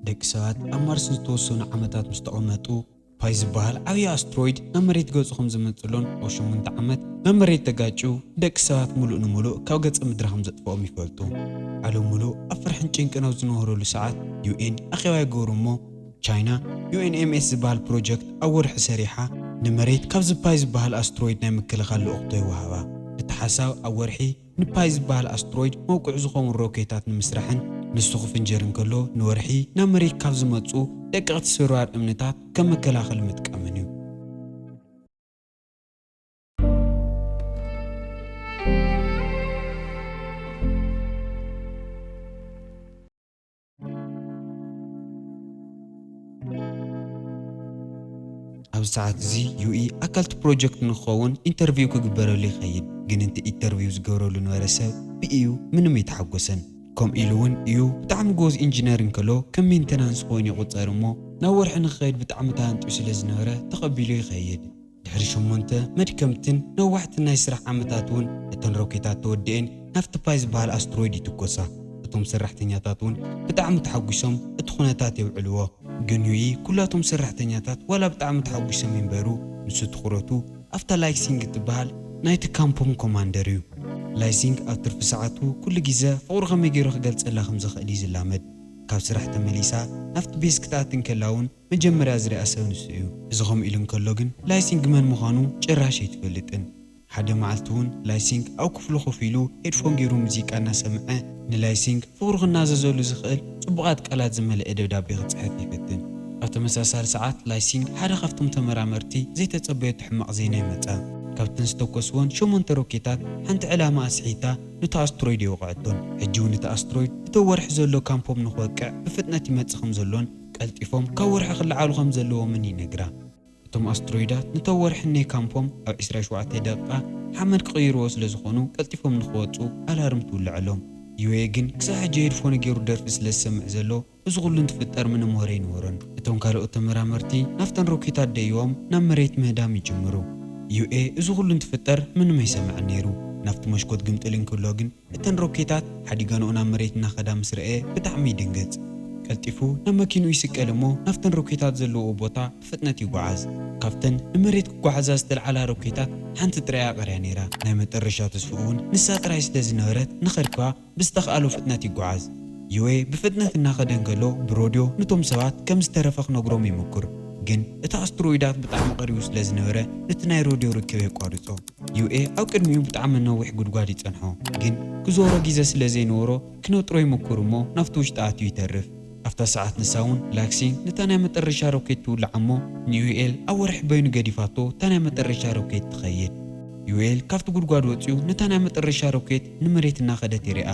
ደቂ ሰባት ኣብ ማርስ ዝተወሰኑ ዓመታት ምስ ተቐመጡ፣ ፓይ ዝበሃል ዓብዪ ኣስትሮይድ ናብ መሬት ገጹ ከም ዝመጽእሎን ኣብ ሸሞንተ ዓመት ናብ መሬት ተጋጭዩ ደቂ ሰባት ምሉእ ንምሉእ ካብ ገጸ ምድሪ ከም ዘጥፍኦም ይፈልጡ። ዓለም ምሉእ ኣብ ፍርሕን ጭንቅን ኣብ ዝነበረሉ ሰዓት፣ ዩ ኤን ኣኼባ ይገብሩ እሞ፣ ቻይና ዩ ኤን ኤም ኤስ ዝበሃል ፕሮጀክት ኣብ ወርሒ ሰሪሓ ንመሬት ካብዚ ፓይ ዝበሃል ኣስትሮይድ ናይ ምክልኻል ልእኽቶ ይወሃባ። እቲ ሓሳብ ኣብ ወርሒ ንፓይ ዝበሃል ኣስትሮይድ መውቅዒ ዝኸውን ሮኬታት ንምስራሕን ንሱ ክፍንጀር እንከሎ ንወርሒ ናብ መሬት ካብ ዝመጹ ደቀቕቲ ስርባር እምንታት ከም መከላኸሊ ምጥቃምን እዩ። ኣብዚ ሰዓት እዚ ዩ ኢ ኣካልቲ ፕሮጀክት ንክኸውን ኢንተርቪው ክግበረሉ ይኸይድ። ግን እቲ ኢንተርቪው ዝገብረሉ ነበረ ሰብ ብኢዩ ምንም ኣይተሓጎሰን። ከምኡ ኢሉ እውን እዩ ብጣዕሚ ጎዝ ኢንጂነር እንከሎ ከም ሜንተናንስ ኮይኑ ይቑጸር እሞ ናብ ወርሒ ንክኸይድ ብጣዕሚ ተሃንጥዩ ስለ ዝነበረ ተቐቢሉ ይኸይድ። ድሕሪ ሸሞንተ መድከምትን ነዋሕትን ናይ ስራሕ ዓመታት እውን እተን ሮኬታት ተወዲኤን ናብቲ ፓይ ዝበሃል ኣስትሮይድ ይትኮሳ። እቶም ሰራሕተኛታት እውን ብጣዕሚ ተሓጒሶም እቲ ኩነታት የብዕልዎ። ግን ዩ ኢ ኩላቶም ሰራሕተኛታት ዋላ ብጣዕሚ ተሓጒሶም ይንበሩ፣ ንሱ ትኹረቱ ኣብታ ላይሲንግ እትበሃል ናይቲ ካምፖም ኮማንደር እዩ። ላይሲንግ ኣብ ትርፊ ሰዓቱ ኩሉ ግዜ ፍቕሩ ከመይ ገይሩ ክገልጸላ ከም ዝኽእል እዩ ዝላመድ። ካብ ስራሕ ተመሊሳ ናብቲ ቤዝ ክትኣቲ እንከላ እውን መጀመርያ ዝሪኣ ሰብ ንሱ እዩ። እዚ ከምኡ ኢሉ እንከሎ ግን ላይሲንግ መን ምዃኑ ጭራሽ ኣይትፈልጥን። ሓደ መዓልቲ እውን ላይሲንግ ኣብ ክፍሉ ኮፍ ኢሉ ሄድፎን ገይሩ ሙዚቃ እናሰምዐ ንላይሲንግ ፍቕሩ ክናዘዘሉ ዝኽእል ጽቡቓት ቃላት ዝመልአ ደብዳቤ ክጽሕፍ ይፍትን። ኣብ ተመሳሳሊ ሰዓት ላይሲንግ ሓደ ካብቶም ተመራመርቲ ዘይተጸበየቶ ሕማቕ ዜና ይመጻ። ካብተን ዝተኮስወን ሸሞንተ ሮኬታት ሓንቲ ዕላማ ኣስሒታ ነቲ ኣስትሮይድ የውቕዐቶን። ሕጂ እውን እቲ ኣስትሮይድ እቲ ወርሒ ዘሎ ካምፖም ንክወቅዕ ብፍጥነት ይመጽእ ከም ዘሎን ቀልጢፎም ካብ ወርሒ ክለዓሉ ከም ዘለዎምን ይነግራ። እቶም ኣስትሮይዳት ነቶም ወርሒ ናይ ካምፖም ኣብ ዕስራ ሸውዓተ ደቂቓ ሓመድ ክቕይርዎ ስለ ዝኾኑ ቀልጢፎም ንክወጹ ኣላርም ትውልዐሎም። ዩ ኤ ግን ክሳብ ሕጂ ሄድፎን ገይሩ ደርፊ ስለ ዝሰምዕ ዘሎ እዚ ኩሉ እንትፍጠር ምንም ወረ ኣይነበሮን። እቶም ካልኦት ተመራመርቲ ናብተን ሮኬታት ደይቦም ናብ መሬት ምህዳም ይጅምሩ። ዩ ኤ እዚ ኩሉ እንትፍጠር ምንም ኣይሰምዐን ነይሩ። ናብቲ መሽኮት ግምጥል እንክብሎ ግን እተን ሮኬታት ሓዲገንኦ ናብ መሬት እናኸዳ ምስ ረኣየ ብጣዕሚ ይድንግጽ። ቀልጢፉ ናብ መኪንኡ ይስቀል እሞ ናብተን ሮኬታት ዘለውኦ ቦታ ብፍጥነት ይጓዓዝ። ካብተን ንመሬት ክጓዓዛ ዝተልዓላ ሮኬታት ሓንቲ ጥራይ እያ ቀርያ ነይራ። ናይ መጠረሻ ተስፍኡ እውን ንሳ ጥራይ ስለ ዝነበረት ንኸድክባ ብዝተኽኣሎ ፍጥነት ይጓዓዝ። ዩ ኤ ብፍጥነት እናኸደ እንከሎ ብሮድዮ ነቶም ሰባት ከም ዝተረፈ ክነግሮም ይምኩር። ግን እቲ ኣስትሮይዳት ብጣዕሚ ቀሪቡ ስለ ዝነበረ ነቲ ናይ ሮድዮ ርክብ የቋርጾ። ዩ ኤ ኣብ ቅድሚኡ ብጣዕሚ ነዊሕ ጉድጓድ ይጸንሖ። ግን ክዞሮ ግዜ ስለ ዘይነበሮ ክነጥሮ ይምኩር እሞ ናብቲ ውሽጢ ኣትዩ ይተርፍ። ኣብታ ሰዓት ንሳ እውን ላክሲንግ ነታ ናይ መጠረሻ ሮኬት ትውልዓ እሞ ንዩኤል ኣብ ወርሒ በይኑ ገዲፋቶ እታ ናይ መጠረሻ ሮኬት ትኸይድ። ዩኤል ካብቲ ጉድጓድ ወጺኡ ነታ ናይ መጠረሻ ሮኬት ንመሬት እናኸደት ይሪኣ።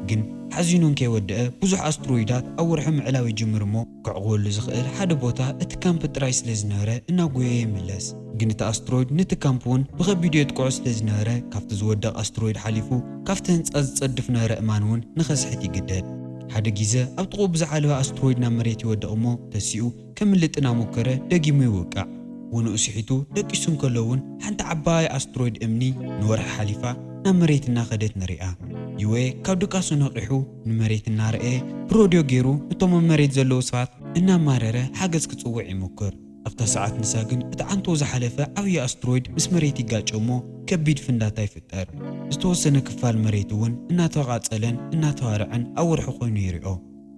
ግን ሓዚኑ እንከይወደአ ብዙሕ ኣስትሮይዳት ኣብ ወርሒ ምዕላብ ይጅምር እሞ ከዕቕበሉ ዝኽእል ሓደ ቦታ እቲ ካምፕ ጥራይ ስለ ዝነበረ እናጎየ ይምለስ። ግን እቲ ኣስትሮይድ ነቲ ካምፕ እውን ብኸቢዱ የጥቅዖ ስለ ዝነበረ ካብቲ ዝወደቕ ኣስትሮይድ ሓሊፉ ካብቲ ህንጻ ዝጸድፍ ነበረ እማን እውን ንኸስሕት ይግደድ። ሓደ ግዜ ኣብ ጥቕኡ ብዝዓለበ ኣስትሮይድ ናብ መሬት ይወድቕ እሞ ተሲኡ ከምልጥ እናሞከረ ደጊሙ ይውቃዕ። ወንኡ ስሒቱ ደቂሱ እንከሎ እውን ሓንቲ ዓባይ ኣስትሮይድ እምኒ ንወርሒ ሓሊፋ ናብ መሬት እናኸደት ንሪኣ። ዩኤ ካብ ድቃሱ ነቒሑ ንመሬት እናረኣየ ብሮድዮ ገይሩ ነቶም ኣብ መሬት ዘለዉ ሰባት እናማረረ ሓገዝ ክጽውዕ ይሞክር። ኣብታ ሰዓት ንሳ ግን እቲ ዓንቶ ዝሓለፈ ዓብዪ ኣስትሮይድ ምስ መሬት ይጋጨ እሞ ከቢድ ፍንዳታ ይፍጠር። ዝተወሰነ ክፋል መሬት እውን እናተቓጸለን እናተባርዐን ኣብ ወርሒ ኮይኑ ይሪኦ።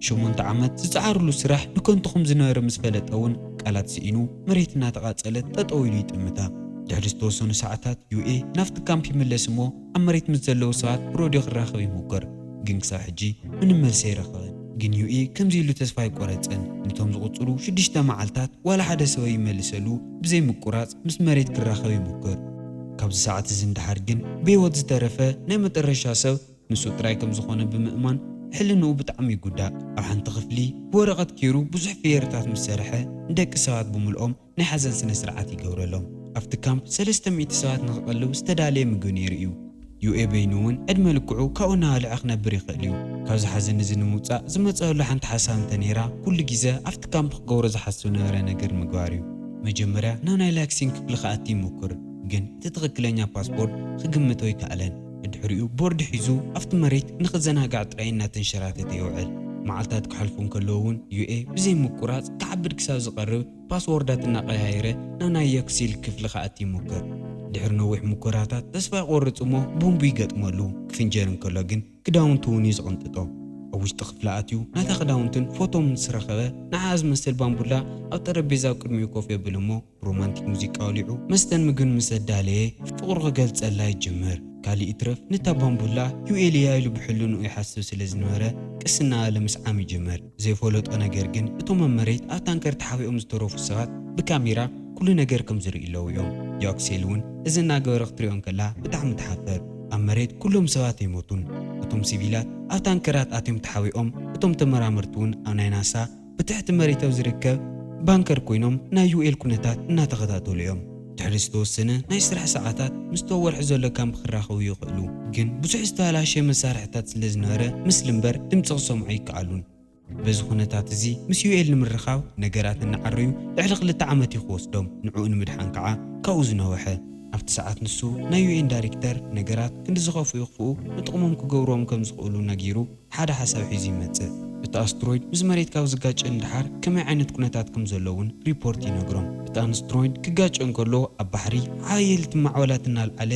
ሸሞንተ ዓመት ዝጸዓርሉ ስራሕ ንከንቱ ከም ዝነበረ ምስ ፈለጠ እውን ቃላት ስኢኑ መሬት እናተቓጸለት ጠጠው ኢሉ ይጥምታ። ድሕሪ ዝተወሰኑ ሰዓታት ዩኤ ናብቲ ካምፕ ይምለስ እሞ ኣብ መሬት ምስ ዘለዉ ሰባት ብሮድዮ ክራኸብ ይሙክር፣ ግን ክሳብ ሕጂ ምንም መልሲ ኣይረኸበን። ግን ዩኤ ከምዚ ኢሉ ተስፋ ኣይቆረጸን። ነቶም ዝቕጽሉ ሽዱሽተ መዓልታት ዋላ ሓደ ሰብ ኣይመልሰሉ ብዘይ ምቁራጽ ምስ መሬት ክራኸብ ይሙክር። ካብዚ ሰዓት እዚ ንደሓር ግን ብህይወት ዝተረፈ ናይ መጠረሻ ሰብ ንሱ ጥራይ ከም ዝኾነ ብምእማን ሕልንኡ ብጣዕሚ ይጉዳእ። ኣብ ሓንቲ ክፍሊ ብወረቐት ገይሩ ብዙሕ ፍየርታት ምስ ሰርሐ ንደቂ ሰባት ብምልኦም ናይ ሓዘን ስነ ስርዓት ይገብረሎም። ኣብቲ ካምፕ ሰለስተ ሚእቲ ሰባት ንኽቐልብ ዝተዳለየ ምግቢ ነይሩ እዩ። ዩኤ በይኑ እውን ዕድመ ልክዑ ካብኡ እናበልዐ ክነብር ይኽእል እዩ። ካብዚ ሓዘን እዚ ንምውጻእ ዝመጸሉ ሓንቲ ሓሳብ እንተ ነይራ ኩሉ ግዜ ኣብቲ ካምፕ ክገብሮ ዝሓስብ ነበረ ነገር ምግባር እዩ። መጀመርያ ናብ ናይ ላክሲን ክፍሊ ክኣቲ ይሙክር፣ ግን እቲ ትኽክለኛ ፓስፖርት ክግምቶ ኣይከኣለን። ብድሕሪኡ ቦርድ ሒዙ ኣብቲ መሬት ንኽዘናጋዕ ጥራይ እናተንሸራተተ ይውዕል። መዓልታት ክሓልፉ እንከለዉ እውን፣ ዩኤ ብዘይ ምቁራጽ ክዓብድ ክሳብ ዝቐርብ፣ ፓስዎርዳት እናቐያየረ ናብ ናይ ዮክሴል ክፍሊ ክኣቲ ይሙክር። ድሕሪ ነዊሕ ሙከራታት፣ ተስፋ ይቖርጽ እሞ፣ ቦምቡ ይገጥመሉ። ክፍንጀር እንከሎ ግን፣ ክዳውንቱ እውን እዩ ዝቕንጥጦ። ኣብ ውሽጢ ክፍሊ ኣትዩ፣ ናታ ክዳውንትን ፎቶን ምስ ረኸበ፣ ንዓኣ ዝመስል ባምቡላ ኣብ ጠረጴዛ ኣብ ቅድሚኡ ኮፍ የብል እሞ፣ ሮማንቲክ ሙዚቃ ኣውሊዑ፣ መስተን ምግብን ምስ ኣዳለየ፣ ፍቕሩ ክገልጸላ ይጅምር። ካልእ ይትረፍ፣ ነታ ባምቡላ ዩኤል እያ ኢሉ ብሕልንኡ ይሓስብ ስለ ዝነበረ፣ ቅስ እናበለ ምስዓም ይጅምር። ዘይፈለጦ ነገር ግን፣ እቶም ኣብ መሬት ኣብ ታንከር ተሓቢኦም ዝተረፉ ሰባት ብካሜራ ኩሉ ነገር ከም ዝርእዩ ኣለዉ እዮም። ዮክሴል እውን እዚ እናገበረ ክትሪኦ እንከላ ብጣዕሚ ትሓፍር። ኣብ መሬት ኩሎም ሰባት ኣይሞቱን። እቶም ሲቪላት ኣብ ታንከራት ኣትዮም ተሓቢኦም፣ እቶም ተመራመርቲ እውን ኣብ ናይ ናሳ ብትሕቲ መሬት ኣብ ዝርከብ ባንከር ኮይኖም ናይ ዩኤል ኩነታት እናተኸታተሉ እዮም። ድሕሪ ዝተወሰነ ናይ ስራሕ ሰዓታት፣ ምስቲ ኣብ ወርሒ ዘሎ ካምፕ ክራኸቡ ይኽእሉ፣ ግን ብዙሕ ዝተበላሸየ መሳርሕታት ስለ ዝነበረ፣ ምስሊ እምበር ድምፂ ክሰምዑ ኣይከኣሉን። በዚ ኩነታት እዚ ምስ ዩኤል ንምርኻብ ነገራት እናዓረዩ ልዕሊ ክልተ ዓመት እዩ ክወስዶም፣ ንዕኡ ንምድሓን ከዓ ካብኡ ዝነውሐ። ኣብቲ ሰዓት ንሱ ናይ ዩኤን ዳይሬክተር ነገራት ክንዲ ዝኸፍኡ ይኽፍኡ ንጥቕሞም ክገብርዎም ከም ዝኽእሉ ነጊሩ ሓደ ሓሳብ ሒዙ ይመጽእ። እቲ ኣስትሮይድ ምስ መሬት ካብ ዝጋጨ ንደሓር ከመይ ዓይነት ኩነታት ከም ዘሎ እውን ሪፖርት ይነግሮም። እቲ ኣስትሮይድ ክጋጨ እንከሎ ኣብ ባሕሪ ሓየልቲ ማዕበላት እናልዓለ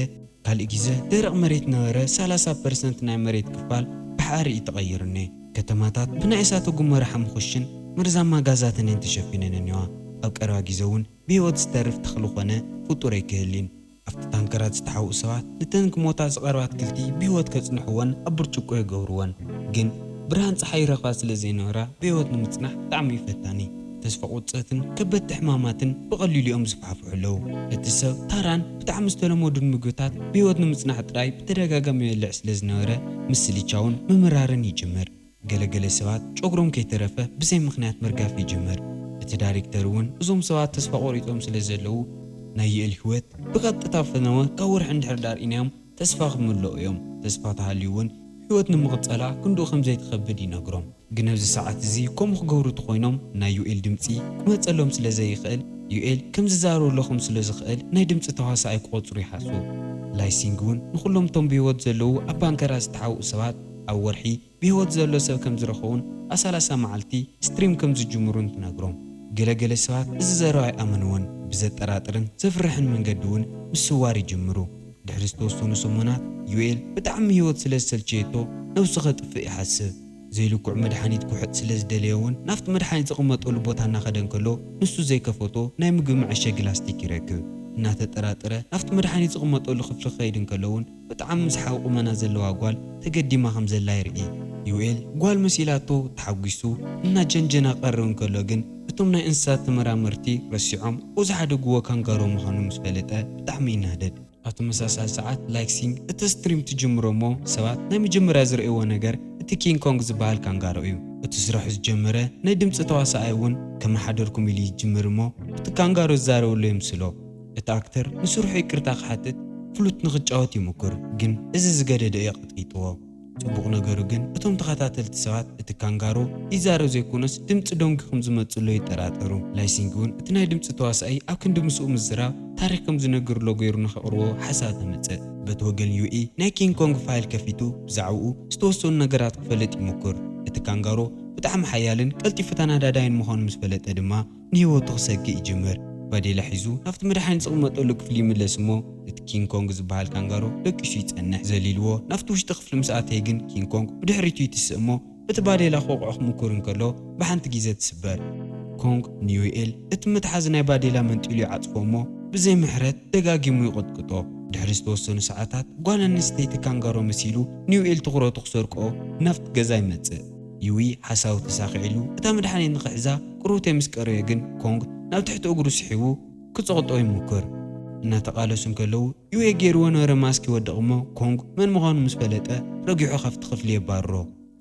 ካልእ ግዜ ደረቕ መሬት ነበረ፣ ሰላሳ ፐርሰንት ናይ መሬት ክፋል ብሓሪ እዩ ተቐይሩኒ። ከተማታት ብናይ እሳተ ጎመራ ሓሙኽሽን መርዛማ ጋዛትን እየን ተሸፊነን እኒዋ። ኣብ ቀረባ ግዜ እውን ብህይወት ዝተርፍ ተኽሊ ኾነ ፍጡር ኣይክህልይን። ኣብቲ ታንከራት ዝተሓውኡ ሰባት ንተን ክሞታ ዝቐርባ ኣትክልቲ ብህይወት ከጽንሕወን ኣብ ብርጭቆ ይገብርወን። ግን ብርሃን ጸሓይ ይረኽባ ስለ ዘይነበራ ብህይወት ንምጽናሕ ብጣዕሚ እዩ ፈታኒ። ተስፋ ቁርጸትን ከበድቲ ሕማማትን ብቐሊሉ እዮም ዝፋሕፍሑ ኣለዉ። እቲ ሰብ ታራን ብጣዕሚ ዝተለመዱን ምግብታት ብህይወት ንምጽናሕ ጥራይ ብተደጋጋሚ ይበልዕ ስለ ዝነበረ ምስልቻውን ምምራርን ይጅምር። ገለገለ ሰባት ጨጉሮም ከይተረፈ ብዘይ ምኽንያት ምርጋፍ ይጅምር። እቲ ዳይሬክተር እውን እዞም ሰባት ተስፋ ቆሪጾም ስለ ዘለዉ ናይ ዩኤል ህይወት ብቐጥታ ፈነወ ካብ ወርሒ እንድሕር ዳር ኢናዮም ተስፋ ክምልኡ እዮም። ተስፋ ተሃልዩ እውን ህይወት ንምቕጸላ ክንድኡ ከም ዘይትኸብድ ይነግሮም። ግን ኣብዚ ሰዓት እዚ ከምኡ ክገብሩ ተኾይኖም ናይ ዩኤል ድምጺ ክመጸሎም ስለ ዘይኽእል፣ ዩኤል ከም ዝዛረበለኹም ስለ ዝኽእል ናይ ድምጺ ተዋሳኣይ ክቖጽሩ ይሓስቡ። ላይሲንግ እውን ንኹሎም እቶም ብህይወት ዘለዉ ኣብ ባንከራት ዝተሓብኡ ሰባት ኣብ ወርሒ ብህይወት ዘሎ ሰብ ከም ዝረኸቡን ኣብ ሰላሳ መዓልቲ ስትሪም ከም ዝጅምሩን ትነግሮም። ገለገለ ሰባት እዚ ዘረባ ኣይኣመንዎን። ብዘጠራጥርን ዘፍርሕን መንገዲ እውን ምስዋር ይጅምሩ። ድሕሪ ዝተወሰኑ ሰሙናት ዩኤል ብጣዕሚ ህይወት ስለ ዝሰልቸየቶ ነብሱ ከጥፍእ ይሓስብ። ዘይልኩዕ መድሓኒት ክውሕጥ ስለ ዝደለየ እውን ናብቲ መድሓኒት ዝቕመጠሉ ቦታ እናኸደ እንከሎ ንሱ ዘይከፈቶ ናይ ምግቢ መዐሸጊ ላስቲክ ይረክብ። እናተጠራጠረ ናብቲ መድሓኒት ዝቕመጠሉ ክፍሊ ክኸይድ እንከሎ እውን ብጣዕሚ ሰሓቢ ቁመና ዘለዋ ጓል ተገዲማ ከም ዘላ ይርኢ። ዩኤል ጓል መሲላቶ ተሓጒሱ እናጀንጀና ክቐርብ እንከሎ ግን እቶም ናይ እንስሳት ተመራመርቲ ረሲዖም ዝሓደግዎ ካንጋሮ ምዃኑ ምስ ፈለጠ ብጣዕሚ ይናደድ። ኣብ ተመሳሳሊ ሰዓት ላይሲንግ እቲ ስትሪም ትጅምሮ እሞ ሰባት ናይ መጀመርያ ዝርእይዎ ነገር እቲ ኪንግ ኮንግ ዝበሃል ካንጋሮ እዩ። እቲ ስራሑ ዝጀመረ ናይ ድምፂ ተዋሳኣይ እውን ከመሓደርኩም ኢሉ ይጅምር እሞ እቲ ካንጋሮ ዝዛረበሉ የምስሎ። እቲ ኣክተር ንስርሑ ይቅርታ ክሓትት ፍሉት ንክጫወት ይምኩር፣ ግን እዚ ዝገደደ እዩ ቀጥቂጥዎ። ጽቡቕ ነገሩ ግን እቶም ተኸታተልቲ ሰባት እቲ ካንጋሮ ይዛረብ ዘይኮነስ ድምጺ ደንጉ ከም ዝመጽእሎ ይጠራጠሩ። ላይሲንግ እውን እቲ ናይ ድምጺ ተዋሳኣይ ኣብ ክንዲ ምስኡ ምዝራብ ታሪኽ ከም ዝነግርሎ ገይሩ ንኸቕርቦ ሓሳብ ተመጸ። በቲ ወገን ዩኢ ናይ ኪንግ ኮንግ ፋይል ከፊቱ ብዛዕባኡ ዝተወሰኑ ነገራት ክፈልጥ ይምኩር። እቲ ካንጋሮ ብጣዕሚ ሓያልን ቀልጢፉ ተናዳዳይን ምዃኑ ምስ ፈለጠ ድማ ንህይወቱ ክሰግእ ይጅምር። ባዴላ ሒዙ ናብቲ መድሓኒት ዝቕመጠሉ ክፍሊ ይምለስ እሞ እቲ ኪንግ ኮንግ ዝበሃል ካንጋሮ ደቂሱ ይጸንሕ። ዘሊልዎ ናብቲ ውሽጢ ክፍሊ ምስ ኣተየ ግን ኪንግ ኮንግ ብድሕሪቱ ይትስእ እሞ እቲ ባዴላ ክወቕዖ ክምኩር እንከሎ ብሓንቲ ግዜ ትስበር። ኮንግ ንዩኤል እቲ መትሓዚ ናይ ባዴላ መንጢሉ ይዓጽፎ እሞ ብዘይ ምሕረት ደጋጊሙ ይቕጥቅጦ። ድሕሪ ዝተወሰኑ ሰዓታት ጓል ኣንስተይቲ ካንጋሮ መሲሉ ንዩኤል ትኹረቱ ክሰርቆ ናብቲ ገዛ ይመጽእ። ዩዊ ሓሳቡ ተሳኺዕሉ እታ መድሓኒት ንኽሕዛ ቅሩብተይ ምስ ቀረበ ግን ኮንግ ናብ ትሕቲ እግሩ ስሒቡ ክጸቕጦ ይሙክር። እናተቓለሱ እንከለዉ ዩኤ ገይርዎ ነበረ ማስክ ይወድቕ እሞ ኮንግ መን ምዃኑ ምስ ፈለጠ ረጊሑ ካብቲ ክፍሊ የባርሮ።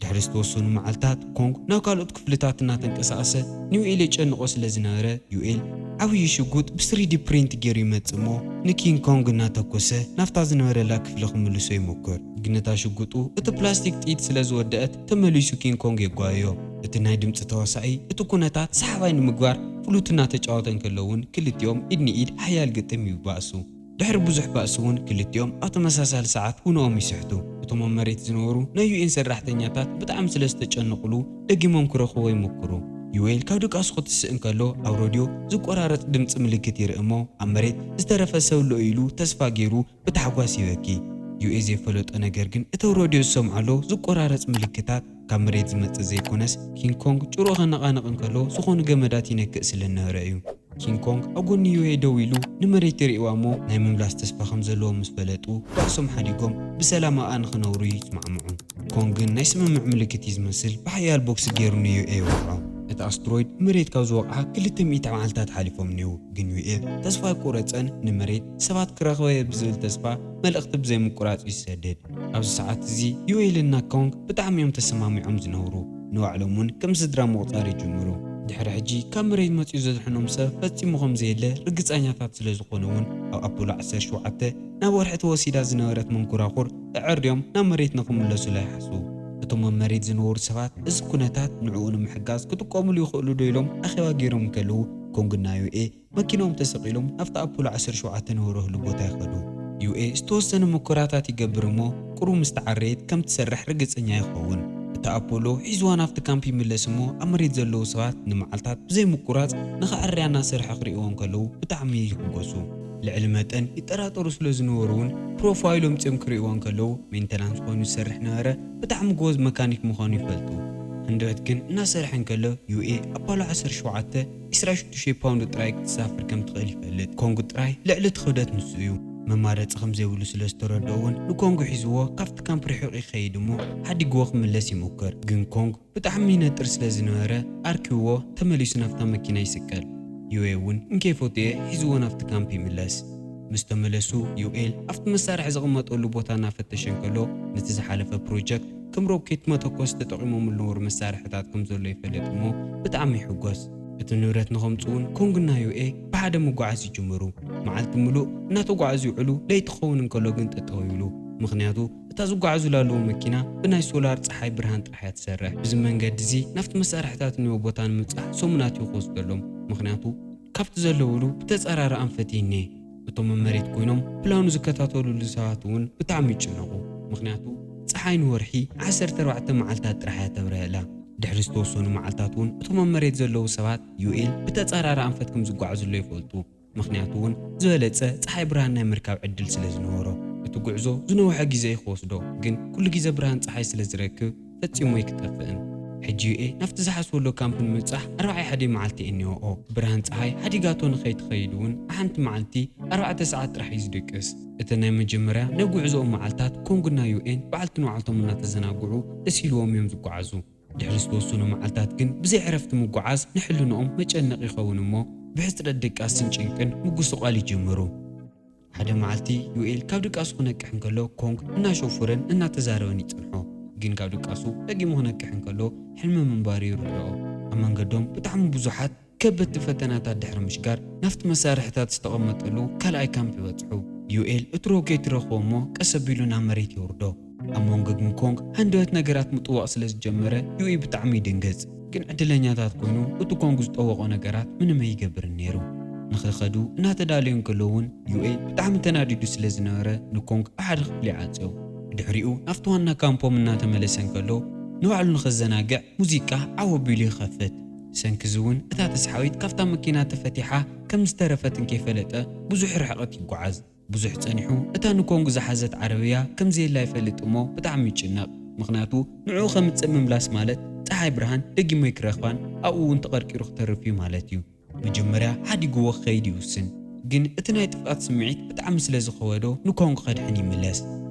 ድሕሪ ዝተወሰኑ መዓልታት ኮንግ ናብ ካልኦት ክፍልታት እናተንቀሳቐሰ ንዩኤል የጨንቖ ስለ ዝነበረ ዩኤል ዓብዪ ሽጉጥ ብ ስሪ ዲ ፕሪንት ገይሩ ይመጽእ እሞ ንኪንግ ኮንግ እናተኮሰ ናብታ ዝነበረላ ክፍሊ ክምልሶ ይሙክር። ግን እታ ሽጉጡ እቲ ፕላስቲክ ጥይት ስለ ዝወደአት ተመሊሱ ኪንግ ኮንግ የጓየዮ። እቲ ናይ ድምጺ ተዋሳኢ እቲ ኩነታት ሰሓባይ ንምግባር ፍሉት እናተጫወተ እንከሎ እውን ክልቲኦም ኢድ ንኢድ ሓያል ግጥም ይባእሱ። ድሕሪ ብዙሕ ባእሲ እውን ክልቲኦም ኣብ ተመሳሳሊ ሰዓት ውንኦም ይስሕቱ። እቶም ኣብ መሬት ዝነበሩ ናይ ዩኤን ሰራሕተኛታት ብጣዕሚ ስለ ዝተጨነቑሉ ደጊሞም ክረኽብዎ ይሞክሩ። ዩኤል ካብ ድቃሱ ክትስእ እንከሎ ኣብ ሬድዮ ዝቆራረጽ ድምጺ ምልክት ይርኢ እሞ ኣብ መሬት ዝተረፈ ሰብ ኣሎ ኢሉ ተስፋ ገይሩ ብታሕጓስ ይበኪ። ዩኤ ዘይፈለጦ ነገር ግን እቲ ኣብ ሬድዮ ዝሰምዖ ዘሎ ዝቆራረጽ ምልክታት ካብ መሬት ዝመጽእ ዘይኮነስ ኪንግ ኮንግ ጭርኡ ከነቓንቕ እንከሎ ዝኾኑ ገመዳት ይነክእ ስለ ዝነበረ እዩ። ኪንግ ኮንግ ኣብ ጎኒ ዩኤ ደው ኢሉ ንመሬት ይርእይዋ እሞ ናይ ምምላስ ተስፋ ከም ዘለዎ ምስ ፈለጡ ባእሶም ሓዲጎም ብሰላም ኣብኣ ንኽነብሩ ይስማዕምዑ። ኮንግ ግን ናይ ስምምዕ ምልክት እዩ ዝመስል ብሓያል ቦክስ ገይሩ ንዩኤ ይወቕዖ። እቲ ኣስትሮይድ ንመሬት ካብ ዝወቕዓ ክልተ ሚእቲ መዓልታት ሓሊፎም እኒዉ፣ ግን ዩኤ ተስፋ ኣይቆረጸን። ንመሬት ሰባት ክረኽበ እየ ብዝብል ተስፋ መልእኽቲ ብዘይምቁራጽ እዩ ዝሰድድ። ኣብዚ ሰዓት እዚ ዩኤልና ኮንግ ብጣዕሚ እዮም ተሰማሚዖም ዝነብሩ። ንባዕሎም እውን ከም ስድራ ምቑጻር ይጅምሩ። ድሕሪ ሕጂ ካብ መሬት መጺኡ ዘድሕኖም ሰብ ፈጺሙ ከም ዘየለ ርግጸኛታት ስለ ዝኾኑ እውን ኣብ ኣፖሎ ዓሰርተ ሸውዓተ ናብ ወርሒ ተወሲዳ ዝነበረት መንኮራኹር ኣዐርዮም ናብ መሬት ንኽምለሱላ ይሓስቡ። እቶም ኣብ መሬት ዝነበሩ ሰባት እዚ ኩነታት ንዕኡ ንምሕጋዝ ክጥቀሙሉ ይኽእሉ ዶ ኢሎም ኣኼባ ገይሮም እንከለዉ ኮንግና ዩኤ መኪናኦም ተሰቒሎም ናብቲ ኣፖሎ ዓሰርተ ሸውዓተ ንበረህሉ ቦታ ይኸዱ። ዩኤ ዝተወሰነ ሙከራታት ይገብር እሞ ቁሩብ ምስ ተዓረየት ከም ትሰርሕ ርግጸኛ ይኸውን። እቲ ኣፖሎ ሒዝዋ ናብቲ ካምፕ ይምለስ እሞ ኣብ መሬት ዘለዉ ሰባት ንመዓልታት ብዘይ ምቁራጽ ንኸዕርያ እናሰርሐ ክርእይዎ እንከለዉ ብጣዕሚ ይሕጎሱ። ልዕሊ መጠን ይጠራጠሩ ስለ ዝነበሩ እውን ፕሮፋይሎም ኣምጺኦም ክርእይዎ እንከለዉ ሜንተናንስ ኮይኑ ዝሰርሕ ነበረ። ብጣዕሚ ጎበዝ መካኒክ ምዃኑ ይፈልጡ። ህንደበት ግን እናሰርሐ እንከሎ ዩኤ ኣፖሎ ዓሰርተ ሸውዓተ ዕስራ ሽዱሽተ ፓውንድ ጥራይ ክትሳፍር ከም ትኽእል ይፈልጥ። ኮንግ ጥራይ ልዕሊ እቲ ክብደት ንሱ እዩ። መማረፂ ከም ዘይብሉ ስለ ዝተረድኦ እውን ንኮንግ ሒዝዎ ካብቲ ካምፕ ርሒቑ ይኸይድ እሞ ሓዲግዎ ክምለስ ይሞክር። ግን ኮንግ ብጣዕሚ ይነጥር ስለ ዝነበረ ኣርኪብዎ ተመሊሱ ናብታ መኪና ይስቀል። ዩኤ እውን እንከይፈትየ ሒዝዎ ናብቲ ካምፕ ይምለስ። ምስ ተመለሱ ዩኤል ኣብቲ መሳርሒ ዝቕመጠሉ ቦታ እናፈተሸ እንከሎ ነቲ ዝሓለፈ ፕሮጀክት ከም ሮኬት መተኮሲ ተጠቒሞምሉ ዝነበሩ መሳርሕታት ከም ዘሎ ይፈልጥ እሞ ብጣዕሚ ይሕጎስ። እቲ ንብረት ንኸምፅኡ እውን ኮንግና ዩኤ ብሓደ ምጉዓዝ ይጅምሩ። መዓልቲ ምሉእ እናተጓዓዙ ይውዕሉ፣ ለይቲ ክኸውን እንከሎ ግን ጠጠው ይብሉ። ምኽንያቱ እታ ዝጓዓዙላ ኣለዉ መኪና ብናይ ሶላር ጸሓይ ብርሃን ጥራሕ እያ ትሰርሕ። ብዚ መንገዲ እዚ ናብቲ መሳርሕታት እኒኦ ቦታ ንምብጻሕ ሰሙናት እዩ ክወስደሎም። ምኽንያቱ ካብቲ ዘለውሉ ብተጻራሪ ኣንፈት እዩ እኒኤ። እቶም ኣብ መሬት ኮይኖም ፕላኑ ዝከታተሉሉ ሰባት እውን ብጣዕሚ ይጭነቑ። ምኽንያቱ ጸሓይ ንወርሒ ዓሰርተ ኣርባዕተ መዓልታት ጥራሕ እያ ተብርሀላ። ድሕሪ ዝተወሰኑ መዓልታት እውን እቶም ኣብ መሬት ዘለዉ ሰባት ዩኤል ብተጻራሪ ኣንፈት ከም ዝጓዓዙሎ ይፈልጡ። ምኽንያቱ እውን ዝበለጸ ጸሓይ ብርሃን ናይ ምርካብ ዕድል ስለ ዝነበሮ። እቲ ጉዕዞ ዝነውሐ ግዜ እዩ ክወስዶ፣ ግን ኩሉ ግዜ ብርሃን ጸሓይ ስለ ዝረክብ ፈጺሙ ኣይክጠፍእን። ሕጂ ዩኤ ናብቲ ዝሓስበሉ ካምፕ ንምብጻሕ ኣርባዓ ሓደ መዓልቲ እኒኦኦ። ብርሃን ጸሓይ ሓዲጋቶ ንኸይትኸይድ እውን ሓንቲ መዓልቲ ኣርባዕተ ሰዓት ጥራሕ እዩ ዝድቅስ። እተን ናይ መጀመርያ ናይ ጉዕዞኦም መዓልታት ኮንግና ዩኤን በዓልቲ ንባዕልቶም እናተዘናግዑ ደስ ኢልዎም እዮም ዝጓዓዙ። ድሕሪ ዝተወሰኑ መዓልታት ግን ብዘይ ዕረፍቲ ምጉዓዝ ንሕልንኦም መጨነቒ ይኸውን እሞ ብሕጽረት ድቃስን ጭንቅን ምጉስቋል ይጅምሩ። ሓደ መዓልቲ ዩኤል ካብ ድቃሱ ክነቅሕ እንከሎ ኮንግ እናሸፉረን እናተዛረበን ይጸንሖ። ግን ካብ ድቃሱ ደጊሙ ክነቅሕ እንከሎ ሕልሚ ምንባሩ ይርድኦ። ኣብ መንገዶም ብጣዕሚ ብዙሓት ከበድቲ ፈተናታት ድሕሪ ምሽጋር ናብቲ መሳርሕታት ዝተቐመጠሉ ካልኣይ ካምፕ ይበጽሑ። ዩኤል እቲ ሮኬት ይረኽቦ እሞ ቀስ ኣቢሉ ናብ መሬት የውርዶ። ኣብ መንጎ ግን ኮንግ ሃንደበት ነገራት ምጥዋቕ ስለ ዝጀመረ ዩኢ ብጣዕሚ ይድንግጽ። ግን ዕድለኛታት ኮይኑ እቲ ኮንግ ዝጠወቖ ነገራት ምንም ኣይገብርን ነይሩ። ንኽኸዱ እናተዳለዩ እንከለዉ እውን ዩኤ ብጣዕሚ ተናዲዱ ስለ ዝነበረ ንኮንግ ኣብ ሓደ ክፍሊ ይዓጽዮ። ብድሕሪኡ ናብቲ ዋና ካምፖም እናተመለሰ እንከሎ ንባዕሉ ንኸዘናግዕ ሙዚቃ ዓው ኣቢሉ ይኸፍት። ሰንኪ እዚ እውን እታ ተስሓቢት ካብታ መኪና ተፈቲሓ ከም ዝተረፈት እንከይፈለጠ ብዙሕ ርሕቐት ይጓዓዝ። ብዙሕ ጸኒሑ እታ ንኮንግ ዝሓዘት ዓረብያ ከም ዘየላ ይፈልጥ እሞ ብጣዕሚ ይጭነቕ። ምኽንያቱ ንዕኡ ከምጽእ ምምላስ ማለት ጸሓይ ብርሃን ደጊሙ ኣይክረኽባን ኣብኡ እውን ተቐርቂሩ ክተርፍ እዩ ማለት እዩ። መጀመርያ ሓዲግዎ ክኸይድ ይውስን። ግን እቲ ናይ ጥፍኣት ስምዒት ብጣዕሚ ስለ ዝኸበዶ ንኮንግ ከድሕን ይምለስ።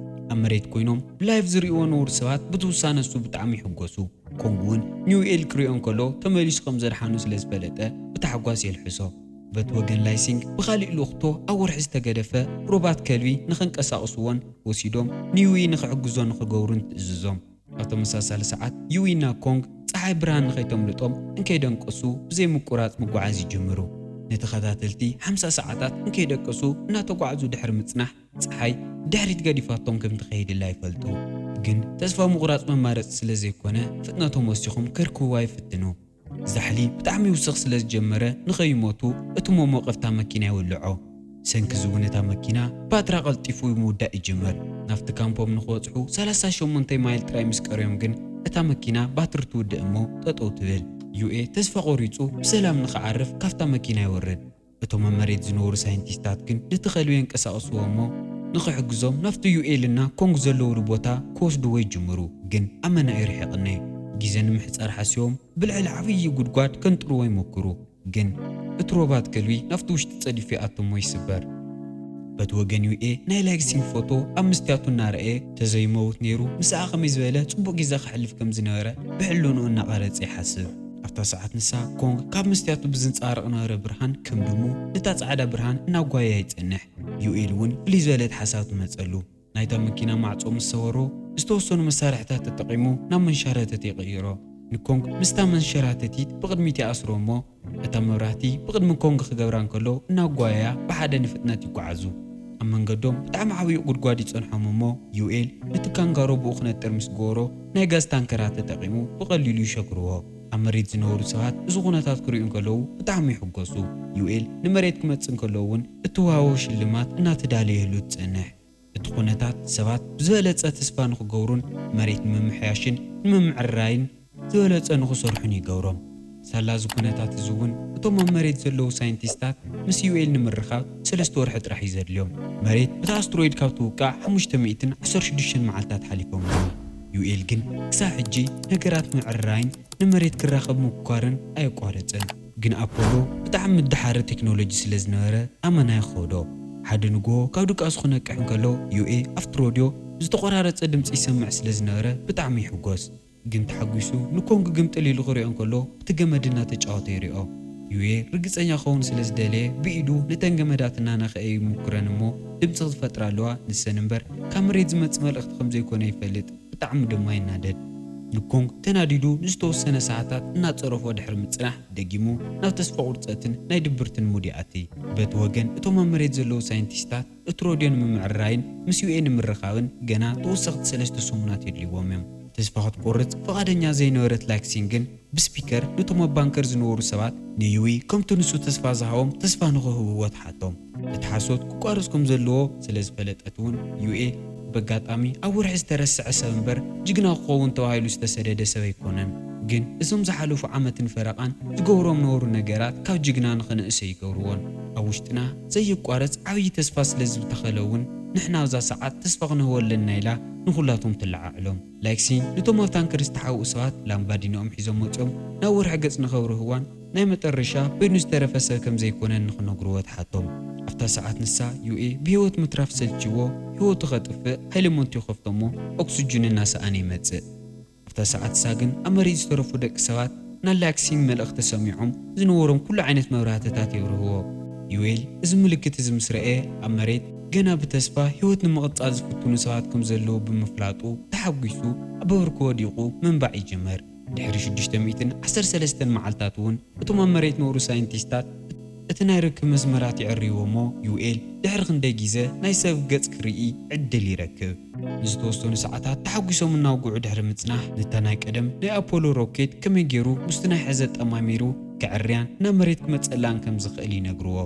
ኣብ መሬት ኮይኖም ብላይቭ ዝርእይዎ ንቡር ሰባት በቲ ውሳነ እሱ ብጣዕሚ ይሕጎሱ። ኮንግ እውን ንዩኤል ክርእዮ እንከሎ ተመሊሱ ከም ዘድሓኑ ስለ ዝፈለጠ ብታሕጓስ የልሕሶ። በቲ ወገን ላይሲንግ ብኻሊእ ልኡኽቶ ኣብ ወርሒ ዝተገደፈ ሮባት ከልቢ ንኸንቀሳቕስዎን ወሲዶም ንዩኢ ንኽሕግዞ ንኽገብሩን ትእዝዞም። ኣብ ተመሳሳሊ ሰዓት ዩኢና ኮንግ ጸሓይ ብርሃን ንኸይተምልጦም እንከይደንቀሱ ብዘይ ምቁራጽ ምጉዓዝ ይጅምሩ። ንተኸታተልቲ ሓምሳ ሰዓታት እንከይደቀሱ እናተጓዕዙ ድሕሪ ምጽናሕ ጸሓይ ድሕሪት ገዲፋቶም ከም ትኸይድላ ይፈልጡ። ግን ተስፋ ምቑራጽ መማረጺ ስለ ዘይኮነ ፍጥነቶም ወሲኾም ከርክብዋ ይፍትኑ። ዛሕሊ ብጣዕሚ ይውስኽ ስለ ዝጀመረ ንኸይሞቱ እቲ መሞቐፍታ መኪና ይውልዖ። ብሰንኪ እዚ እውን እታ መኪና ባትራ ቀልጢፉ ምውዳእ ይጅምር። ናብቲ ካምፖም ንኽበጽሑ ሰላሳ ሸሞንተ ማይል ጥራይ ምስ ቀርዮም ግን እታ መኪና ባትሪ ትውድእ እሞ ጠጠው ትብል። ዩኤ ተስፋ ቆሪጹ ብሰላም ንኽዓርፍ ካብታ መኪና ይወርድ። እቶም ኣብ መሬት ዝነበሩ ሳይንቲስታት ግን ነቲ ከልቢ የንቀሳቕስዎ እሞ ንኽሕግዞም ናብቲ ዩኤል እና ኮንግ ዘለውሉ ቦታ ክወስድዎ ይጅምሩ። ግን ኣመና እዩ ርሒቕኒ። ግዜ ንምሕጻር ሓሲቦም ብልዕሊ ዓብዪ ጉድጓድ ከንጥርዎ ይሞክሩ። ግን እቲ ሮባት ከልቢ ናብቲ ውሽጢ ጸዲፉ ይኣቱ እሞ ይስበር። በቲ ወገን ዩኤ ናይ ላይክሲንግ ፎቶ ኣብ መስትያቱ እናረኣየ፣ ተዘይመውት ነይሩ ምስኣ ከመይ ዝበለ ጽቡቕ ግዜ ከሕልፍ ከም ዝነበረ ብሕልንኡ እናቐረጸ ይሓስብ። ኣብታ ሰዓት ንሳ ኮንግ ካብ መስትያቱ ብዝንጸባረቕ ነበረ ብርሃን ከም ድሙ ነታ ጻዕዳ ብርሃን እናጓየያ ይጸንሕ። ዩኤል እውን ፍልይ ዝበለት ሓሳብ ትመጸሉ። ናይታ መኪና ማዕጾ ምስ ሰበሮ ዝተወሰኑ መሳርሕታት ተጠቒሙ ናብ መንሸራተቲ ይቕይሮ። ንኮንግ ምስታ መንሸራተቲት ብቕድሚት ይኣስሮ እሞ እታ መብራህቲ ብቕድሚ ኮንግ ክገብራ እንከሎ እናጓየያ ብሓደ ንፍጥነት ይጓዓዙ። ኣብ መንገዶም ብጣዕሚ ዓብዪ ጉድጓድ ይጸንሖም እሞ ዩኤል ነቲ ካንጋሮ ብኡ ክነጥር ምስ ገበሮ ናይ ጋዝ ታንከራት ተጠቒሙ ብቐሊሉ ይሸግርዎ። ኣብ መሬት ዝነበሩ ሰባት እዚ ኩነታት ክርእዩ እንከለዉ ብጣዕሚ ይሕጎሱ። ዩኤል ንመሬት ክመጽእ እንከሎ እውን እትወሃቦ ሽልማት እናተዳለየሉ ትጸንሕ። እቲ ኩነታት ሰባት ብዝበለጸ ተስፋ ንኽገብሩን መሬት ንምምሕያሽን ንምምዕርራይን ዝበለጸ ንኽሰርሑን ይገብሮም። ሳላ እዚ ኩነታት እዚ እውን እቶም ኣብ መሬት ዘለዉ ሳይንቲስታት ምስ ዩኤል ንምርኻብ ሰለስተ ወርሒ ጥራሕ እዩ ዘድልዮም። መሬት ብቲ ኣስትሮይድ ካብ ትውቃዕ ሓሙሽተ ሚእትን ዓሰርተ ሽዱሽተን መዓልታት ሓሊፎም እዮም። ዩኤል ግን ክሳብ ሕጂ ነገራት ምዕርራይን ንመሬት ክራኸብ ምኩኳርን ኣየቋረጸን። ግን ኣፖሎ ብጣዕሚ ምድሓረ ቴክኖሎጂ ስለ ዝነበረ ኣመና ይኸዶ። ሓደ ንግሆ ካብ ድቃሱ ክነቅሕ እንከሎ ዩኤ ኣብቲ ሮድዮ ዝተቖራረጸ ድምጺ ይሰምዕ ስለ ዝነበረ ብጣዕሚ ይሕጎስ። ግን ተሓጒሱ ንኮንግ ግምጥል ኢሉ ክሪኦ እንከሎ ብቲ ገመድ እናተጫወተ ይሪኦ። ዩኤ ርግጸኛ ክኸውን ስለ ዝደለየ ብኢዱ ነተን ገመዳት እናነኽአ ይምኩረን እሞ ድምጺ ክትፈጥራ ኣለዋ፣ ንሰን እምበር ካብ መሬት ዝመጽእ መልእኽቲ ከም ዘይኮነ ይፈልጥ። ብጣዕሚ ድማ ይናደድ። ንኮንግ ተናዲዱ ንዝተወሰነ ሰዓታት እናጸረፎ ድሕሪ ምጽናሕ ደጊሙ ናብ ተስፋ ቁርጸትን ናይ ድብርትን ሙድ ይኣቲ። በቲ ወገን እቶም ኣብ መሬት ዘለዉ ሳይንቲስታት እቲ ሮድዮ ንምምዕርራይን ምስ ዩኤ ንምርኻብን ገና ተወሰኽቲ ሰለስተ ሰሙናት የድልይዎም እዮም። ተስፋ ክትቆርጽ ፍቓደኛ ዘይነበረት ላክሲን ግን ብስፒከር ነቶም ኣብ ባንከር ዝነበሩ ሰባት ንዩዊ ከምቲ ንሱ ተስፋ ዝሃቦም ተስፋ ንኽህብዎ ትሓቶም። እቲ ሓሶት ክቋረጽ ከም ዘለዎ ስለ ዝፈለጠት እውን ዩኤ በጋጣሚ ኣብ ወርሒ ዝተረስዐ ሰብ እምበር ጅግና ክኸውን ተባሂሉ ዝተሰደደ ሰብ ኣይኮነን። ግን እዞም ዝሓለፉ ዓመትን ፈረቓን ዝገብሮም ነበሩ ነገራት ካብ ጅግና ንኽንእሰ ይገብርዎን። ኣብ ውሽጥና ዘየቋርጽ ዓብዪ ተስፋ ስለ ዝተኸለ እውን ንሕና ኣብዛ ሰዓት ተስፋ ክንህቦ ኣለና ኢላ ንኹላቶም ትለዓዕሎም። ላይክሲን ነቶም ኣብ ታንከር ዝተሓብኡ ሰባት ላምባዲናኦም ሒዞም መጺኦም ናብ ወርሒ ገጽ ንኸብርህዋን ናይ መጠረሻ በይኑ ዝተረፈ ሰብ ከም ዘይኮነን ንኽነግርዎ ትሓቶም። ኣብታ ሰዓት ንሳ ዩኤ ብህይወት ምትራፍ ሰልችዎ ህይወቱ ከጥፍእ ሃይለ ሞንት ይኸፍቶ እሞ ኦክስጅን እናሰኣነ ይመጽእ። ኣብታ ሰዓት ንሳ ግን ኣብ መሬት ዝተረፉ ደቂ ሰባት ናይ ላክሲን መልእኽቲ ሰሚዖም ዝነበሮም ኩሉ ዓይነት መብራህትታት የብርህዎ። ዩኤል እዚ ምልክት እዚ ምስ ረኤ ኣብ መሬት ገና ብተስፋ ህይወት ንምቕጻል ዝፍትኑ ሰባት ከም ዘለዉ ብምፍላጡ ተሓጒሱ ኣብ ብርኩ ወዲቑ ምንባዕ ይጅምር። ድሕሪ ሽዱሽተ ሚእትን ዓሰርተ ሰለስተን መዓልታት እውን እቶም ኣብ መሬት ነብሩ ሳይንቲስታት እቲ ናይ ርክብ መስመራት የዕርይዎ እሞ ዩኤል ድሕሪ ክንደይ ግዜ ናይ ሰብ ገጽ ክርኢ ዕድል ይረክብ። ንዝተወሰኑ ሰዓታት ተሓጒሶም እናውግዑ ድሕሪ ምጽናሕ ነታ ናይ ቀደም ናይ ኣፖሎ ሮኬት ከመይ ገይሩ ምስቲ ናይ ሕዘ ጠማሚሩ ከዕርያን ናብ መሬት ክመጸላን ከም ዝኽእል ይነግርዎ።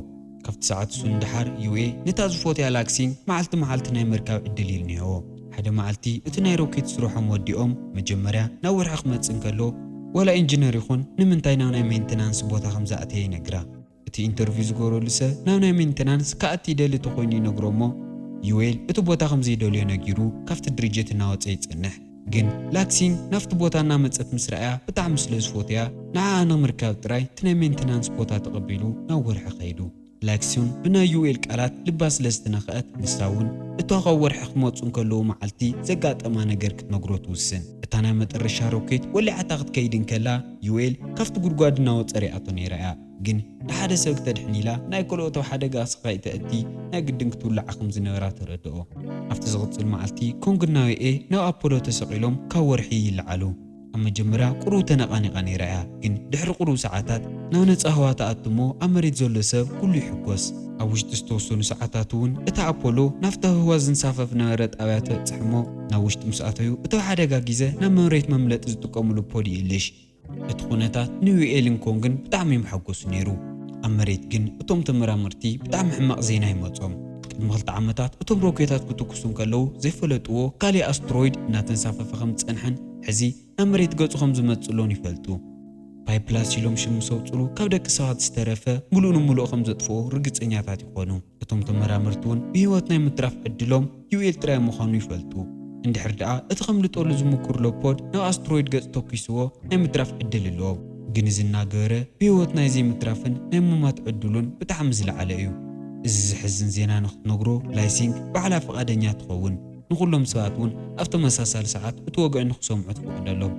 ካብቲ ሰዓት እሱ ንደሓር ዩኤ ነታ ዝፎትያ ላክሲን መዓልቲ መዓልቲ ናይ ምርካብ ዕድል እዩ እኒሄዎ። ሓደ መዓልቲ እቲ ናይ ሮኬት ስርሖም ወዲኦም መጀመርያ ናብ ወርሒ ክመጽእ እንከሎ ዋላ ኢንጂነር ይኹን ንምንታይ ናብ ናይ ሜንተናንስ ቦታ ከም ዝኣተየ ይነግራ። እቲ ኢንተርቪው ዝገበረሉ ሰብ ናብ ናይ ሜንተናንስ ክኣቲ ይደሊ ተኾይኑ ይነግሮ እሞ ዩኤል እቲ ቦታ ከም ዘይደልዮ ነጊሩ ካብቲ ድርጅት እናወጸ ይጸንሕ። ግን ላክሲን ናብቲ ቦታ እናመጸት ምስ ረኣያ ብጣዕሚ ስለ ዝፎትያ ንዓኣ ንምርካብ ጥራይ እቲ ናይ ሜንተናንስ ቦታ ተቐቢሉ ናብ ወርሒ ከይዱ። ላክሲን ብናይ ዩኤል ቃላት ልባ ስለ ዝተነኽአት ንሳ እውን እቶ ካብ ወርሒ ክመጹ እንከለዉ መዓልቲ ዘጋጠማ ነገር ክትነግሮ ትውስን። እታ ናይ መጠረሻ ሮኬት ወሊዓታ ክትከይድ እንከላ ዩኤል ካብቲ ጉድጓድ እናወጸ ሪኣቶ ነይራ እያ። ግን ንሓደ ሰብ ክተድሕን ኢላ ናይ ካልኦት ኣብ ሓደጋ ስኻ ይተእቲ ናይ ግድን ክትውልዓ ከም ዝነበራ ተረድኦ። ኣብቲ ዝቕጽል መዓልቲ ኮንግና ዩኤ ናብ ኣፖሎ ተሰቒሎም ካብ ወርሒ ይለዓሉ። ኣብ መጀመርያ ቁሩብ ተነቓኒቓ ነይራ እያ፣ ግን ድሕሪ ቁሩብ ሰዓታት ናብ ነጻ ህዋ ትኣቱ እሞ ኣብ መሬት ዘሎ ሰብ ኩሉ ይሕጎስ። ኣብ ውሽጢ ዝተወሰኑ ሰዓታት እውን እታ ኣፖሎ ናብታ ብህዋ ዝንሳፈፍ ነበረ ጣብያ ተብጽሕ እሞ ናብ ውሽጢ ምስ ኣተዩ እቲ ኣብ ሓደጋ ግዜ ናብ መሬት መምለጢ ዝጥቀምሉ ፖድ ይእልሽ። እቲ ኩነታት ንዩኤልን ኮንግን ብጣዕሚ መሓጎሱ ነይሩ። ኣብ መሬት ግን እቶም ተመራመርቲ ብጣዕሚ ሕማቕ ዜና ይመጾም። ቅድሚ ክልተ ዓመታት እቶም ሮኬታት ክትኩሱ እንከለዉ ዘይፈለጥዎ ካሊእ ኣስትሮይድ እናተንሳፈፈ ከም ዝጸንሐን ሕዚ ናብ መሬት ገጹ ከም ዝመጽእ ሎን ይፈልጡ። ፓይፕላስ ኢሎም ሽም ምስ ኣውጽሉ ካብ ደቂ ሰባት ዝተረፈ ምሉእ ንምሉእ ከም ዘጥፍኦ ርግጸኛታት ይኾኑ። እቶም ተመራመርቲ እውን ብህይወት ናይ ምትራፍ ዕድሎም ዩኤል ጥራይ ምዃኑ ይፈልጡ። እንድሕር ደኣ እቲ ከምልጠሉ ዝምኩርሎ ፖድ ናብ ኣስትሮይድ ገጽ ተኲስዎ ናይ ምትራፍ ዕድል ኣለዎ። ግን እዚ እናገበረ ብህይወት ናይ ዘይምትራፍን ናይ ምማት ዕድሉን ብጣዕሚ ዝለዓለ እዩ። እዚ ዝሕዝን ዜና ንክትነግሮ ላይሲንግ ባዕላ ፍቓደኛ ትኸውን። ንኹሎም ሰባት እውን ኣብ ተመሳሳሊ ሰዓት እቲ ወግዒ ንክሰምዑ ትፈቕደሎም።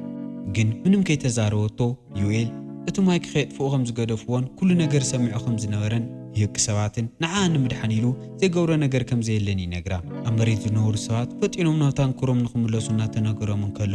ግን ምንም ከይተዛረበቶ ዩኤል እቲ ማይክ ከየጥፍኡ ከም ዝገደፍዎን ኩሉ ነገር ሰሚዑ ከም ዝነበረን ንደቂ ሰባትን ንዓኣ ንምድሓን ኢሉ ዘይገብሮ ነገር ከም ዘየለን ይነግራ። ኣብ መሬት ዝነበሩ ሰባት ፈጢኖም ናብ ታንክሮም ንክምለሱ እናተነገሮም እንከሎ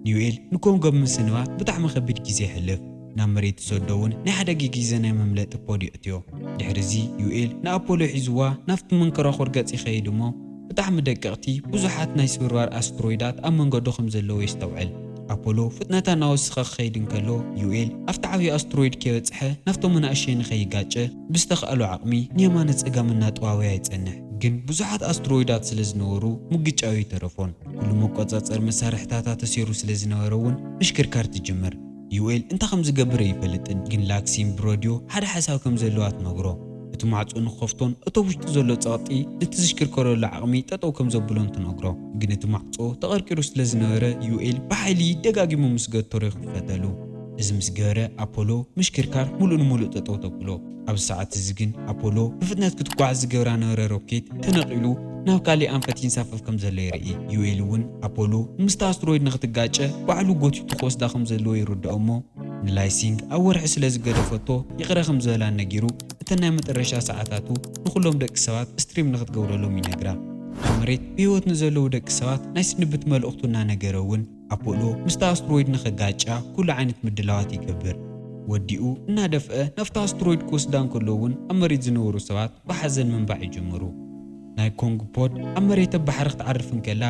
ንዩኤል ንኮንጎ ብምስንባት ብጣዕሚ ከቢድ ግዜ የሕልፍ። ናብ መሬት ዝሰዶ እውን ናይ ሓደ ግዜ ናይ መምለጢ ፖድ የእትዮ። ድሕሪ እዚ ዩኤል ንኣፖሎ ሒዝዋ ናብቲ መንኮራኹር ገጽ ይኸይድ እሞ ብጣዕሚ ደቀቕቲ ብዙሓት ናይ ስብርባር ኣስትሮይዳት ኣብ መንገዱ ከም ዘለዉ የስተውዕል። ኣፖሎ ፍጥነታ እናወሰኸ ክኸይድ እንከሎ ዩኤል ኣብቲ ዓብዪ ኣስትሮይድ ከይበጽሐ ናብቶም መናእሸይ ንኸይጋጨ ብዝተኽኣሎ ዓቕሚ ንየማነ ጸጋም እናጠዋወያ ይጸንሕ። ግን ብዙሓት ኣስትሮይዳት ስለ ዝነበሩ ምግጫው ይተረፎን። ኩሉ መቆጻጸሪ መሳርሕታታ ተሰይሩ ስለ ዝነበረ እውን ምሽክርካር ትጅምር። ዩኤል እንታይ ከም ዝገብር ኣይፈልጥን፣ ግን ላክሲን ብረድዮ ሓደ ሓሳብ ከም ዘለዋ ትነግሮ። እቲ ማዕጾ ንክኸፍቶን እቲ ኣብ ውሽጡ ዘሎ ጸቕጢ ነቲ ዝሽክርከረሉ ዓቕሚ ጠጠው ከም ዘብሎን ትነግሮ። ግን እቲ ማዕጾ ተቐርቂሩ ስለ ዝነበረ ዩኤል ብሓይሊ ደጋጊሙ ምስ ገተሮ ይኽፈተሉ። እዚ ምስ ገበረ ኣፖሎ ምሽክርካር ሙሉእ ንሙሉእ ጠጠው ተብሎ። ኣብዚ ሰዓት እዚ ግን ኣፖሎ ብፍጥነት ክትጓዓዝ ዝገብራ ነበረ ሮኬት ተነቒሉ ናብ ካሊእ ኣንፈት ይንሳፈፍ ከም ዘሎ የርኢ። ዩኤል እውን ኣፖሎ ምስቲ ኣስትሮይድ ንክትጋጨ ባዕሉ ጎቲቱ ክወስዳ ከም ዘለዎ ይርድኦ እሞ ንላይሲንግ ኣብ ወርሒ ስለ ዝገደፈቶ ይቕረ ከም ዝበላ ነጊሩ እተን ናይ መጠረሻ ሰዓታቱ ንኹሎም ደቂ ሰባት ስትሪም ንክትገብረሎም ይነግራ። ኣብ መሬት ብህይወት ንዘለዉ ደቂ ሰባት ናይ ስንብት መልእኽቱ እናነገረ እውን ኣፖሎ ምስቲ ኣስትሮይድ ንኸጋጫ ኩሉ ዓይነት ምድላዋት ይገብር። ወዲኡ እናደፍአ ናብቲ ኣስትሮይድ ክወስዳ እንከሎ እውን ኣብ መሬት ዝነበሩ ሰባት ብሓዘን ምንባዕ ይጅምሩ። ናይ ኮንግ ፖድ ኣብ መሬት ኣብ ባሕሪ ክትዓርፍ እንከላ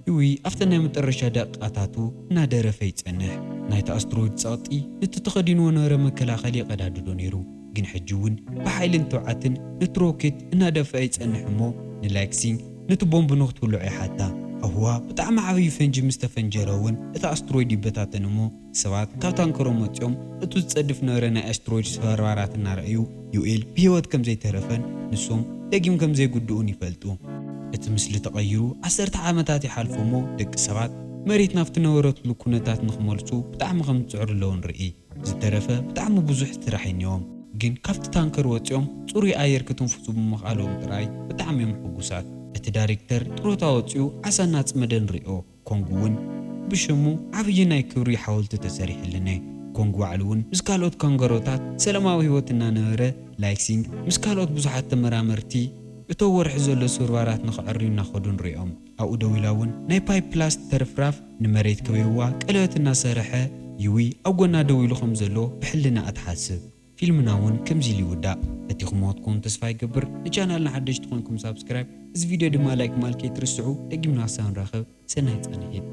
ዩዊ ኣብተን ናይ መጠረሻ ደቂቓታቱ እናደረፈ ይጸንሕ። ናይቲ ኣስትሮይድ ጸቕጢ ነቲ ተኸዲንዎ ነበረ መከላኸሊ የቐዳድዶ ነይሩ። ግን ሕጂ እውን ብሓይልን ትብዓትን ነቲ ሮኬት እናደፍአ ይጸንሕ እሞ ንላይክሲንግ ነቲ ቦምብ ንክትውልዖ ይሓታ። ኣብ ህዋ ብጣዕሚ ዓብዪ ፈንጂ ምስ ተፈንጀረ እውን እቲ ኣስትሮይድ ይበታተን እሞ ሰባት ካብ ታንከሮም ወጺኦም እቱ ዝጸድፍ ነበረ ናይ ኣስትሮይድ ስበርባራት እናረኣዩ ዩኤል ብህይወት ከም ዘይተረፈን ንሶም ደጊም ከም ዘይጉድኡን ይፈልጡ። እቲ ምስሊ ተቐይሩ ዓሰርተ ዓመታት ይሓልፉ እሞ ደቂ ሰባት መሬት ናብቲ ነበረትሉ ኩነታት ንክመልሱ ብጣዕሚ ከም ዝጽዕሩ ኣለዉ ንርኢ። ዝተረፈ ብጣዕሚ ብዙሕ ስራሕ እኒኦም። ግን ካብቲ ታንከር ወጺኦም ጽሩይ ኣየር ክትንፍሱ ብምኽኣሎም ጥራይ ብጣዕሚ እዮም ሕጉሳት። እቲ ዳይሬክተር ጥሮታ ወጺኡ ዓሳ እናጽመደ ንሪኦ። ኮንግ እውን ብሽሙ ዓብዪ ናይ ክብሪ ሓወልቲ ተሰሪሕልነ። ኮንግ ባዕሉ እውን ምስ ካልኦት ካንጋሮታት ሰላማዊ ህይወት እናነበረ ላይክሲንግ ምስ ካልኦት ብዙሓት ተመራመርቲ እቶ ወርሒ ዘሎ ስብርባራት ንኽዕርዩ እናኸዱ ንሪኦም። ኣብኡ ደው ኢላ እውን ናይ ፓይፕላስት ተርፍራፍ ንመሬት ከበይዋ ቀለበት እናሰርሐ ዩዊ ኣብ ጎና ደው ኢሉ ከም ዘሎ ብሕልናኣ ትሓስብ። ፊልምና እውን ከምዚ ኢሉ ይውዳእ። ፈቲኹምዎ ትኾኑ ተስፋ ይገብር። ንቻናልና ሓደሽቲ ኮይንኩም ሳብስክራይብ፣ እዚ ቪድዮ ድማ ላይክ ማለት ከይትርስዑ። ደጊምና ክሳብ ንራኸብ ሰናይ ጻንሒት።